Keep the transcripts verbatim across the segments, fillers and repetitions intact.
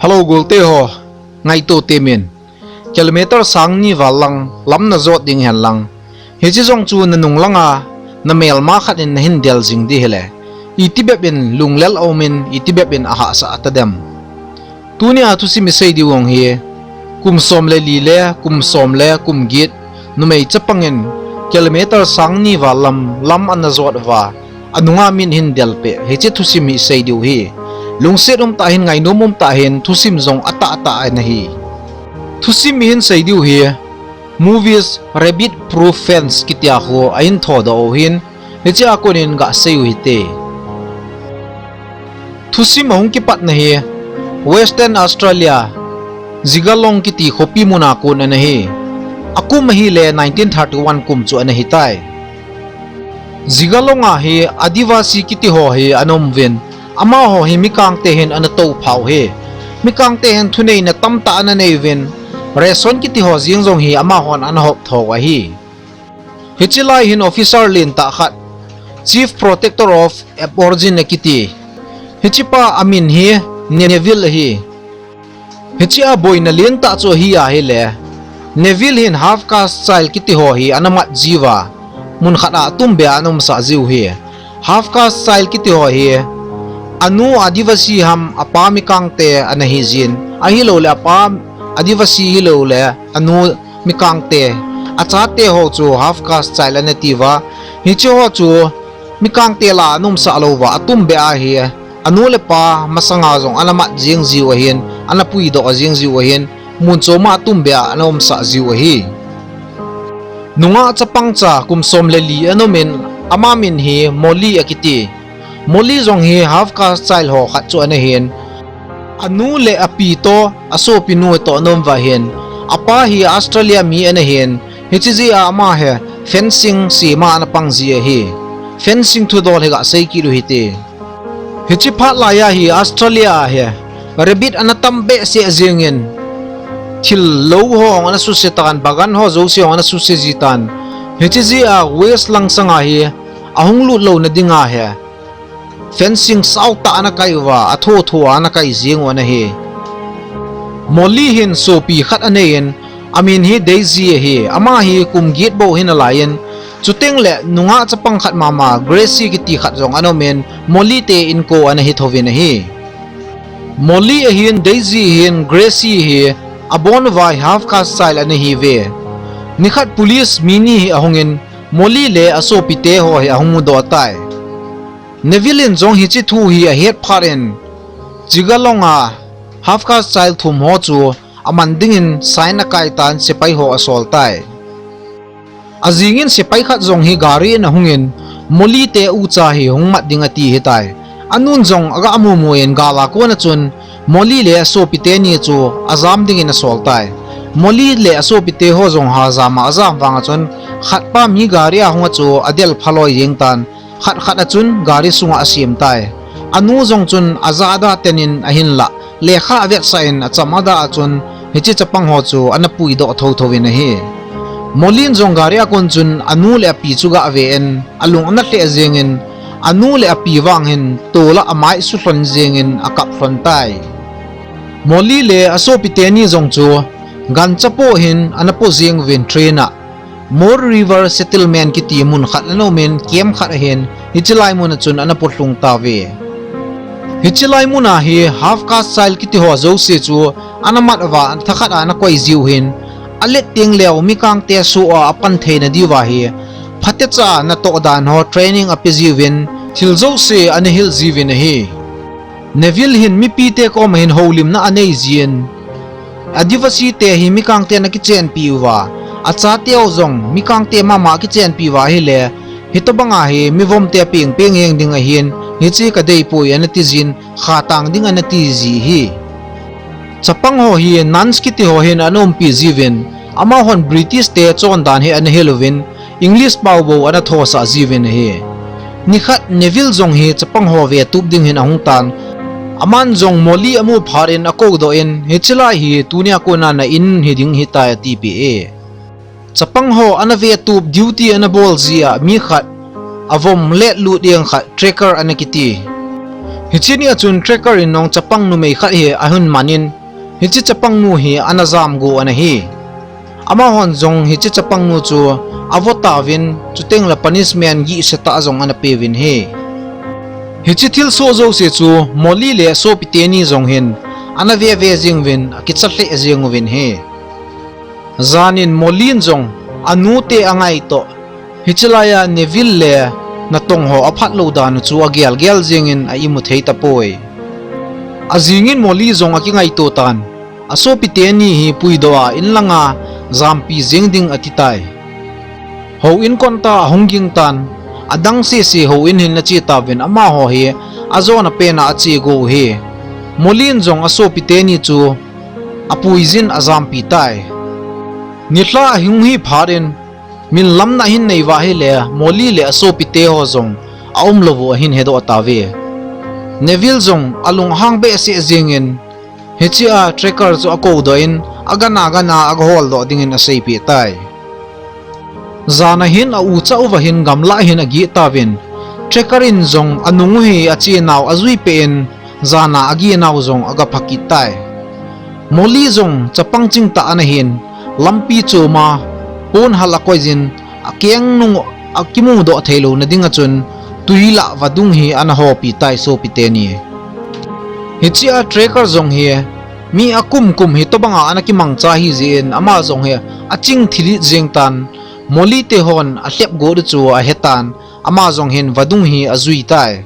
Hello, golte ho, ngaito temin. Kilometer sang ni val lang, lam najot ding hen lang. Hiche jong chu nanung langa, namelma khat in nahin del jing ding hile. Iti bep in lunglel aumin, iti bep in ahahsa tadem. Tunia thusim isei diu jong hi, kum som le li le, kum som le, kum get, numei chapangin, kilometer sang ni val lam, lam ana jot uva, anunga min hin del peh, hiche thusim hi isei diu hi. Lungset umtah hin, ngainom umtah hin, thusim jong atah atah ana hi. Thusim ihin sei diu hi, movies Rabbit Proof Fence kitia khu ahin thodoh u hin, hichea konin gasei u hite. Thusim ahung kipatna hi Western Australia, Ziggalong kiti khopi muna kon ana hi. Akum ahile nineteen thirty-one kum chu ana hitai. Ziggalong a hi Adivasi kiti ho hi ana umuvin, amaho hi mikangte hin ana touphau hi. Mikangte hin thuneina tamtah ana neiuvin, ration kiti ho jeng jong hi amahon ana hopthou ahi. Hiche lai hin officer lentah khat, Chief Protector of Aborigine akiti. Hichepa amin hi Neville ahi. Hichea boina lentah chu ahi ahile, Neville hin half caste child kiti ho hi ana mat jiuva, mun khat a atumbeh a ana umsah jiu hi. Half caste child kiti ho hi, anu Adivasi ham apa mikangte ana hijin, ahiloule apa Adivasi hiloule anu mikangte, achate ho chu half caste child ana tiuva, hiche ho chu mikangte lah a ana umsah louva, atumbeh a hi, anu le apa masanga jong ana mat jeng jiu ahin, ana puidoh jeng jiu ahin, mun choma atumbeh a ana umsah jiu ahi. Nungah chapangcha kum som le li ana umin, ama min hi Molly akiti. Molly jong hi half caste child ho khat chu ana hin, anu le api toh, asopinu toh ana um uva hin, apa hi Australia mi ana hin, hiche jeh a ama hi fencing sema ana pang ji ahi. Fencing thudol hi gasei kit u hite. Hiche phat laiya hi Australia a hi rabbit ana tam behseh jengin, thil lou ho ana suse tan, bagan ho jouse ana suse ji tan. Hiche jeh a West langsanga hi ahung lut louna dinga hi fencing saotah ana kai uva, atho tho a ana kai jeng u ana hi. Molly hin sopi khat aneiyin, amin hi Daisy ahi, ama hi kum get bou hi nalaiyin, chutengle nungah chapang khat mama Gracie kiti khat jong ana umin, Molly te inko ana hithouvin ahi. Molly ahin Daisy ahin Gracie hi abon uva hi half caste child ana hiuve. Nikhat police mi ni hi ahungin Molly le asopite ho hi ahung mudoh tai. Neville in jong hiche thu hi ahet phat in, Ziggalong a half caste child thum ho chu aman dingin sign akai tan sepai ho asol tai. Ajingin sepai khat jong hi gari in ahungin, Molly te ucha hi hung mat ding ati hitai. Anun jong aga mumu in gal a kona chun, Molly le asopi teni chu ajam dingin asol tai. Molly le asopi teho jong ha jama ajam vanga chun, khatpa mi gari a hunga chu adel phaloi jeng tan, khat khat a chun gari sunga asem tai. Anu jong chun ajah ada tenin ahinlah, lekha avetsah in acham ada a chun hiche chapang ho chu ana puidoh thotho in ahi. Molly in jong gari a kon chun anu le api chu aga ve in, alung ana lheh jengin, anu le api vang hin tol a amai sulhon jengin akap lhon tai. Molly le asopi teni jong chu gancha po hin ana po jeng uvin train a, Moore River Settlement kiti mun khat ana umin, camp khat ahin, hiche lai mun a chun ana po lhung tauve. Hiche lai mun a hi half caste child kiti ho jouse chu ana mat uva, thakhat a ana koi jiu hin, alet teng leu mikangte soh a apan theina diuva hi, phatecha natoh dan ho training ape jiuvin, thil jouse ana hil jiuvin ahi. Neville hin mipite koma hin houlimna anei jin, Adivasi te hi mikangte ana kichenpi uva, achateu jong mikangte mama akichenpi uva ahile, hitobanga hi mivomte apeng peng jeng ding ahin, hiche kadeipoi ana ti jin, khatang ding ana ti ji hi. Chapang ho hi nuns kiti ho hin ana umpi jiuvin, amahon British te chondan hi ana hil uvin, English pao bou ana thosah jiuvin ahi. Nikhat Neville jong hi chapang ho vetup ding hin ahung tan, aman jong Molly amu phat in akoudoh in, hiche lai hi tunia kona na in hiding hitai atipeh e. Chapang ho ana vetup duty ana bol jia mi khat, avom letlut jeng khat tracker ana kiti. Hiche nia chun Tracker in jong chapang numei khat hi ahin manin, hiche chapang nu hi ana jamgu ana hi. Amahon jong hiche chapang nu chu avo tauvin, chuteng le punishment gihse tah jong ana peuvin ahi. Hiche thilsoh jouse chu Molly le asopi teni jong hin ana veve jeng uvin, akicha lheh jeng uvin ahi. Janin Molly in jong anute angaito, hiche laiya Neville le natong ho aphat lou dan u chu agel gel jengin a-imu thei tapoi. Ajingin Molly jong akingaito tan, asopi teni hi puidoh a inlanga jampi jeng ding ati tai. Houin konta ahung ging tan, adang sese houin hin ache tauvin amaho hi ajona pena ache go u ahi. Molly in jong asopi teni chu apuijin ajampi tai. Nilhah ahung hi phat in, min lamna ahin nei uva ahile, Molly le asopi teho jong aumlou u ahin hedoh tauve. Neville jong alunghang behseh jengin, hichea Tracker chu akoudoh in, agana gana agaholdoh dingin aseipeh tai. Jana hin a-ucha uva hin gamlah hin ageh tauvin, Tracker in jong anung u hi achenau ajuipeh in, jana agehnau jong agapha kit tai. Molly jong chapang chingtah ana hin, lampi choma pon hal akoijin, akeng nung akimudoh theilouna dinga chun, twi lah vadung hi ana hopi tai sopi teni. Hichea Tracker jong hi, mi akum kum hitobanga ana kimangcha ahijeh in ama jong hi aching thilit jeng tan, Molly tehon alhep got u chu ahetan, ama jong hin vadung hi ajui tai.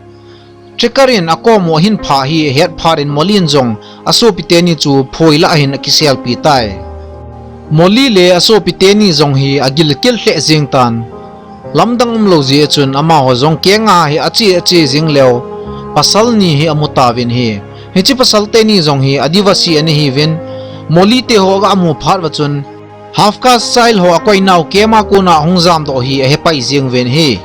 Tracker in akom u ahin phah hi ahet phat in Molly in jong asopi teni chu phoi lah ahin akiselpi tai. Molly le asopi teni jong hi agilkel lheh jeng tan. Lamdang umlou jeh chun amaho jong kenga hi ache ache jeng leu, pasal ni hi amu tauvin ahi. Hiche pasal teni jong hi Adivasi ana hiuvin, Molly teho agamu phat uva chun, half caste child ho akoinau camp a kona ahung jamdoh hi ahepai jeng uvin ahi.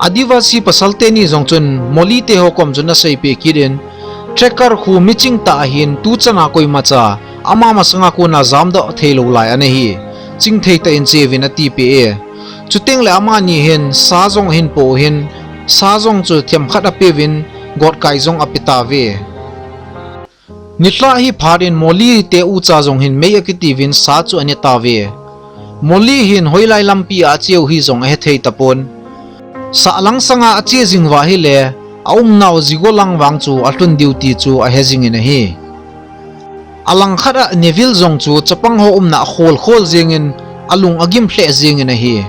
Adivasi pasal teni jong chun Molly teho kom chun aseipeh kit in, Tracker khu michingtah ahin tuchana koimacha ama masanga kona jamdoh theilou lai ana hi, chingthei tah in cheuvin atipeh e. Chuteng le amani hin sa jong ahin po u ahin, sa jong chu themkhat apeuvin, gotkai jong ape tauve. Nilhah hi phat in Molly te ucha jong hin mei akitiuvin sa chu ane tauve. Molly hin hoilai lampia acheu hi jong ahethei tapon. Sahlang sanga ache jing uva ahile, aumnau Zigo lang vang chu alhun diu ti chu ahe jingin ahi. Alangkhat a Neville jong chu chapang ho umna akhol khol jengin, alung agim lheh jengin ahi.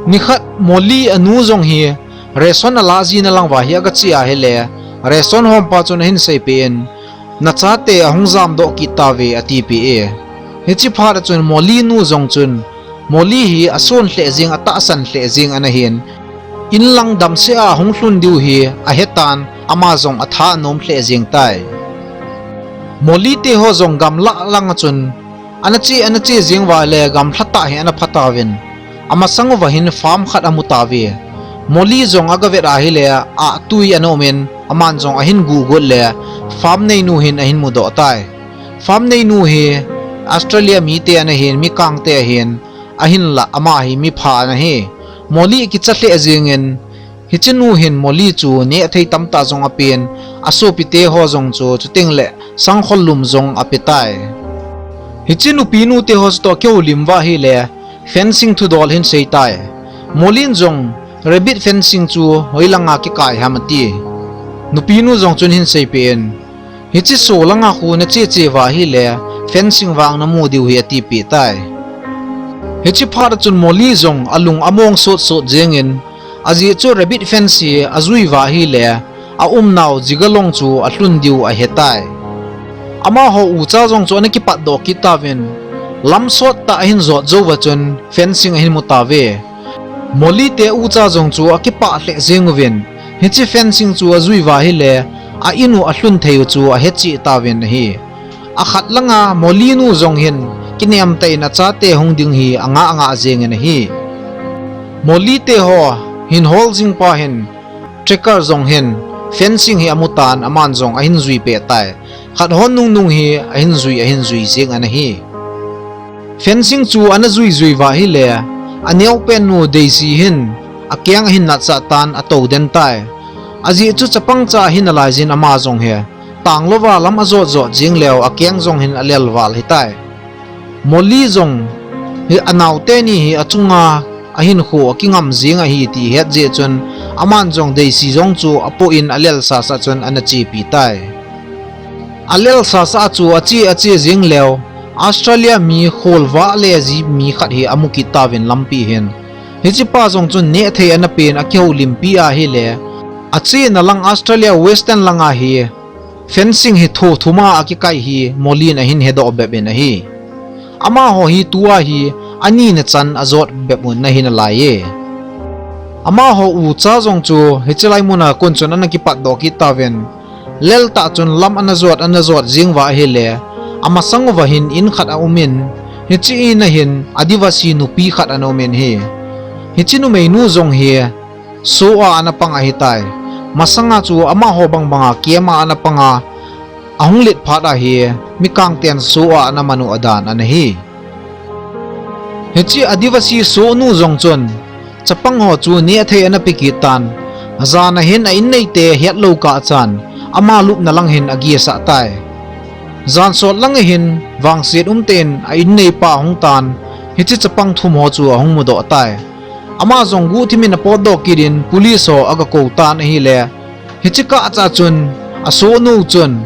Nikhat Molly anu jong hi ration alah jina lang uva hi agache ahile, ration hompa chun ahin seipeh in, nachate ahung jamdoh kit tauve atipeh e. Hiche phat a chun Molly nu jong chun, Molly hi ason lheh jeng, atahsan lheh jeng ana hin, inlang damsel a ahung lhun diu hi ahetan, ama jong atha anom lheh jeng tai. Molly teho jong gamlah langa chun, ana che ana che jeng uva le gamlha tah hi ana pha tauvin, amasang uva hin farm khat amu tauve. Molly jong agavet ahile, ahtui ana umin, aman jong ahin guhgot le, farm neinu hin ahin mudoh tai. Farm neinu hi Australia mite ana hin, mikangte ahin, ahinlah ama hi mipha ana hi. Molly akicha lheh jengin, hichenu hin Molly chu nehthei tamtah jong apen, asopite ho jong chu chuteng le sangkhol lum jong ape tai. Hiche nupinu teho chutoh kihoulim uva ahile, fencing thudol ahin sei tai. Molly in jong rabbit fencing chu hoilanga kikai ham ati. Nupinu jong chun ahin seipeh in, hiche solanga khu nache che uva ahile, fencing vang namu diu ahi atipeh tai. Hiche phat a chun Molly jong alung among sot sot jengin, ajeh chu rabbit fence hi ajui uva ahile, aumnau Zigalong chu alhun diu ahetai. Amaho ucha jong chu ana kipatdoh kit tauvin, lamsot tah ahin jot jouva chun fencing ahin mu tauve. Molly te ucha jong chu akipah lheh jeng uvin, hiche fencing chu ajui uva ahile, a-in u alhun thei u chu ahecheh tauvin ahi. Akhat langa Molly nu jong hin kinem tah in achate hung ding hi angah angah jengin ahi. Molly teho hin hol jingpa hin, Tracker jong hin fencing hi amutan, aman jong ahin juipeh tai. Khat hon nungnung hi ahin jui ahin jui jeng ana hi. Fencing chu ana jui jui uva ahile, aneopennu Daisy hin akeng ahin natsah tan, atou den tai. Ajeh chu chapang cha ahi nalai jin ama jong hi tanglouva lam ajot jot jing leu akeng jong hin alel val hitai. Molly jong hi anaote ni hi achunga ahinkho akingam jing ahi ti het jeh chun aman jong Daisy jong chu apoh in alel sasa chun ana chepi tai. Alel sasa chu ache ache jing leu Australia mi kholvah le ji mi khat hi amu kit tauvin lampi hin. Hichepa jong chun nehthei ana pen akihoulimpi ahile, achena lang Australia Western langa hi fencing hi tho thuma akikai hi Molly in ahin hedoh bep in ahi. Amaho hi tua hi anina chan ajot bep un ahi nalai e. Amaho ucha jong chu hiche lai muna kon chun ana kipatdoh kit tauvin, lel tah chun lam ana jot ana jot jing uva ahile, amasang uva hin in khat aumin, hiche in a hin Adivasi nupi khat ana umin ahi. Hiche numeinu jong hi soh a ana pang ahitai. Masanga chu amaho bangbanga camp a ana panga, ahung let phat ahi, mikangten soh a ana manu adan ana hi. Hiche Adivasi sohnu jong chun chapang ho chu nehthei ana pe kit tan, jana hin a inneite hetlou kah chan ama lupna lang hin agesah tai. Jan sot langa hin vangset umtah in a inneipa ahung tan, hiche chapang thum ho chu ahung mudoh tai. Ama jong guhthimin apotdoh kit in police ho aga kou tan ahile, hiche kah cha chun asohnu chun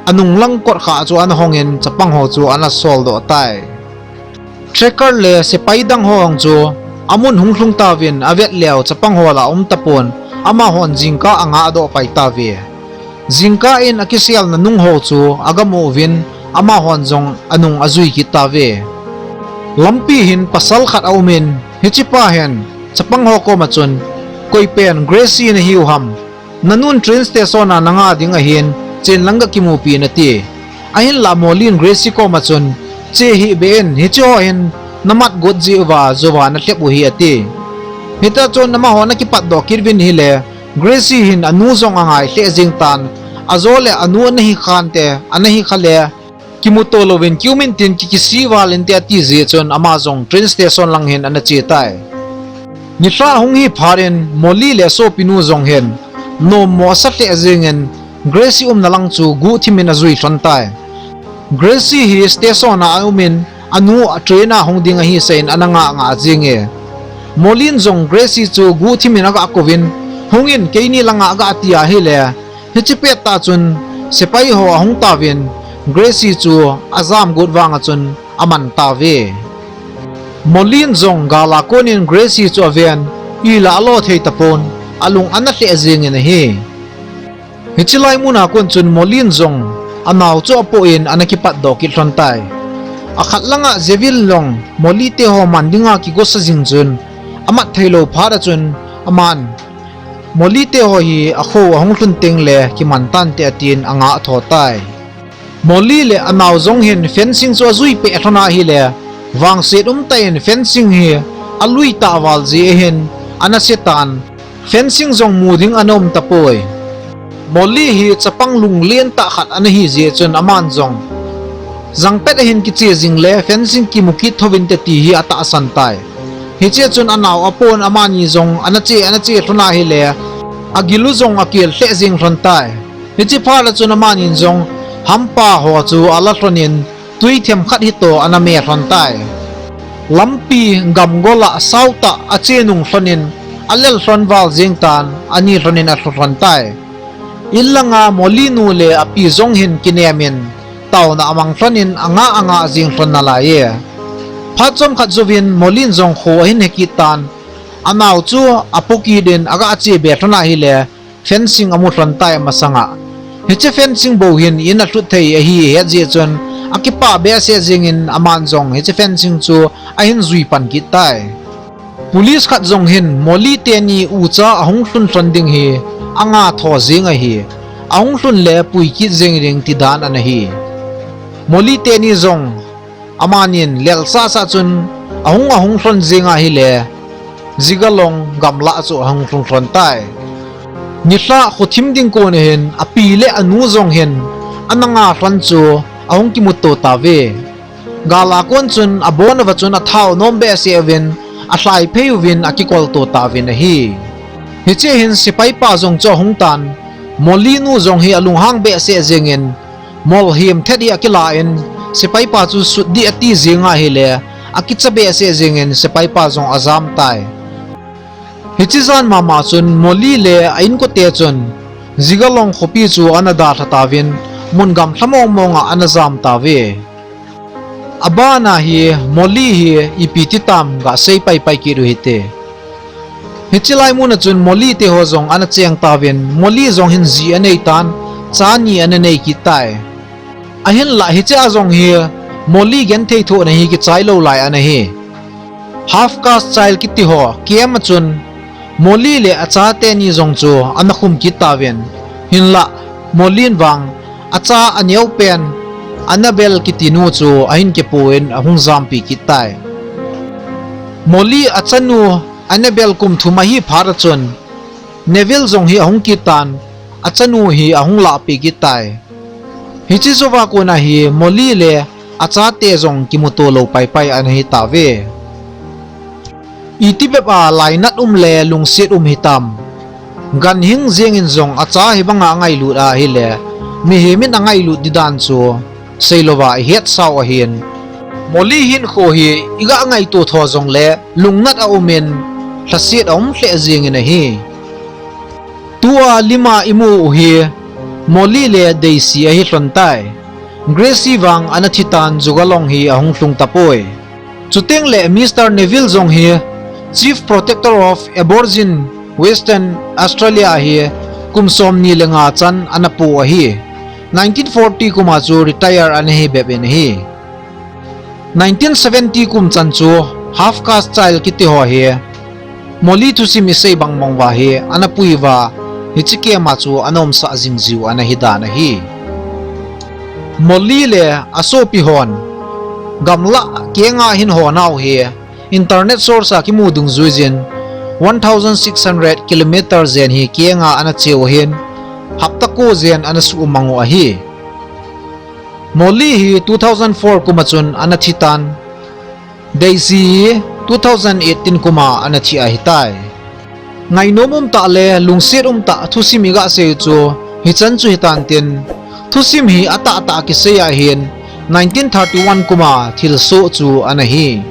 anung lang kotkhah chu ana hongin chapang ho chu ana soldoh tai. Tracker le sepai dang ho jong chu amun hung lhung tauvin avet leu chapang ho la aum tapon, amahon jingkah angah doh pai tauve. Jingkah in akiselna nung ho chu agamu uvin, amahon jong anung ajui kit tauve. Lampi hin pasal khat aumin, hichepa hin chapang ho koma chun, koipen Gracie nahiu ham, nanun train station a nanga ding ahin, chen lang ga kimupi in ati. Ahinla Molly in Gracie koma chun, che hih beh in, hiche ho hin namat got jeh uva jouva nalhep u ahi ati. Hita chun amaho ana kipatdoh kit uvin ahile, Gracie hin anu jong angai lheh jeng tan, ajole anu ana hi khante, ana hi kha le, kimuto louvin kium in tin ki, kisih val inte ati jeh chun ama jong train station lang hin ana che tai. Nilhah hung hi phat in Molly le sopinu jong hin nommo asa lheh jengin Gracie umna lang chu guhthimin ajui lhon tai. Gracie hi station a aumin anu train a hung ding ahi seiyin ana ngah ngah jenge. Molly in jong Gracie chu guhthimin aga kouvin, hungin keini langa aga ti ahile, hiche pettah chun sepai ho ahung tauvin, Gracie chu ajam got vanga chun aman tauve. Molly in jong gal a konin Gracie chu aven, ila alo thei tapon, alung ana lheh jengin ahi. Hiche lai muna kon chun Molly in jong anao chu apoh in ana kipatdoh kit lhon tai. Akhat langa Jevil jong Molly te ho man dinga kigosa jing chun, amat theilou phat a chun, aman Molly te ho hi akho ahung lhun tengle kiman tante atin angah tho tai. Molly le anao jong hin fencing chu ajui peh lhon ahile, vangset umtah in fencing hi alui tah val jeh ahin ana se tan, fencing jong mu ding ana um tapoi. Molly hi chapang lunglen tah khat ana hi jeh chun aman jong, jangpet ahin kiche jingle fencing kimu kit thouvinte ti hi atahsan tai. Hiche chun anao apon amani jong ana che ana che lhon ahile, agilu jong akel lheh jeng lhon tai. Hiche phat a chun amanin jong hampa ho chu ala lhonin twi themkhat hitoh ana me lhon tai. Lampi gamgol a sautah ache nung lhonin alel lhon val jeng tan, ani lhonin alhu lhon tai. In langa Molly nu le api jong hin kinemin taona amang lhonin angah angah jeng lhon nalaiye. Phat chomkhat jouvin Molly in jong kho ahin he kit tan, anao chu apo kit in aga che be lhon ahile, fencing amu lhon tai amasanga. Hiche fencing bou hin in alhut thei ahi het jeh chun, akipah behseh jengin aman jong hiche fencing chu ahin jui pan kit tai. Police khat jong hin Molly teni ucha ahung lhun lhon ding hi anga tho jeng ahi, ahung lhun le pui kit jeng ding ti dan ana hi. Molly teni jong amanin lel sasa chun ahung ahung lhon jeng ahile, jigalong gamlah chu ahung lhung lhon tai. Nilhah khothim ding kon ahin api le anu jong hin ana nga lhon chu ahung kimuto tauve. Gal a kon chun abon uva chun athao nom behseh uvin, alhai phei uvin akikolto tauvin ahi. Hiche hin sepaipa jong chu ahung tan, Molly nu jong hi alunghang behseh jengin, mol him thet hi akilah in, sepaipa chu sut ding ati jeng ahile, akicha behseh jengin sepaipa jong ajam tai. Hiche jan mama chun Molly le a inkote chun Jigalong khopi chu ana dalha tauvin, mun gamlha mong mong a ana jam tauve. Abana hi Molly hi ipi ti tam ga sei paipai kit u hite. Hiche lai mun a chun Molly te ho jong ana cheng tauvin, Molly jong hin ji anei tan, cha ni ana nei kit tai. Ahinlah hiche a jong hi Molly genthei thohna hi kichai lou lai ana hi. Half caste child kiti ho camp a chun Molly le achate ni jong chu ana khum kit tauvin, hinlah Molly in vang acha aneo pen Annabelle kiti nu chu ahin kipu in ahung jampi kit tai. Molly achanu Annabelle kum thum ahi phat a chun Neville jong hi ahung kit tan, achanu hi ahung lahpeh kit tai. Hiche jouva kona hi Molly le achate jong kimuto lou paipai ana hi tauve. Iti bep a lainat um le lungset um hitam. Ganhing jengin jong acha hibanga angailut ahile, mihem in angailut ding dan chu seilouva ihetsau ahin. Molly hinkho hi iga ngaito tho jongle lungnat aumin, lhaset aum lheh jengin ahi. Tua lima imu u hi Molly le Daisy ahi lhon tai. Gracie vang ana thitan Jigalong hi ahung lhung tapoi. Chutengle Mister Neville jong hi Chief Protector of Aborigine Western Australia hi kum somni le nga chan ana pu ahi. Nineteen forty kuma chu retire ana hi bep in ahi. Nineteen seventy kum chan chu half caste child kiti ho hi Molly thusim isei bang bang uva hi ana pui uva, hiche camp a chu ana umsah jing jiu ana hi dan ahi. Molly le asopi hon gamlah kenga hin ho nau hi internet source a kimu dungjuiyin one thousand six hundred kilometer jen hi kenga ana cheu ahin, hapta ko jen ana sumang u ahi. Molly hi two thousand four kuma chun ana thitan, Daisy hi two thousand eighteen kuma ana thi ahitai. Ngainom umtah le lungset umtah thusim iga sei u chu hichan chu hitan tin, thusim hi atahtah kisei ahin, nineteen thirty-one kuma thilsoh chu ana hi.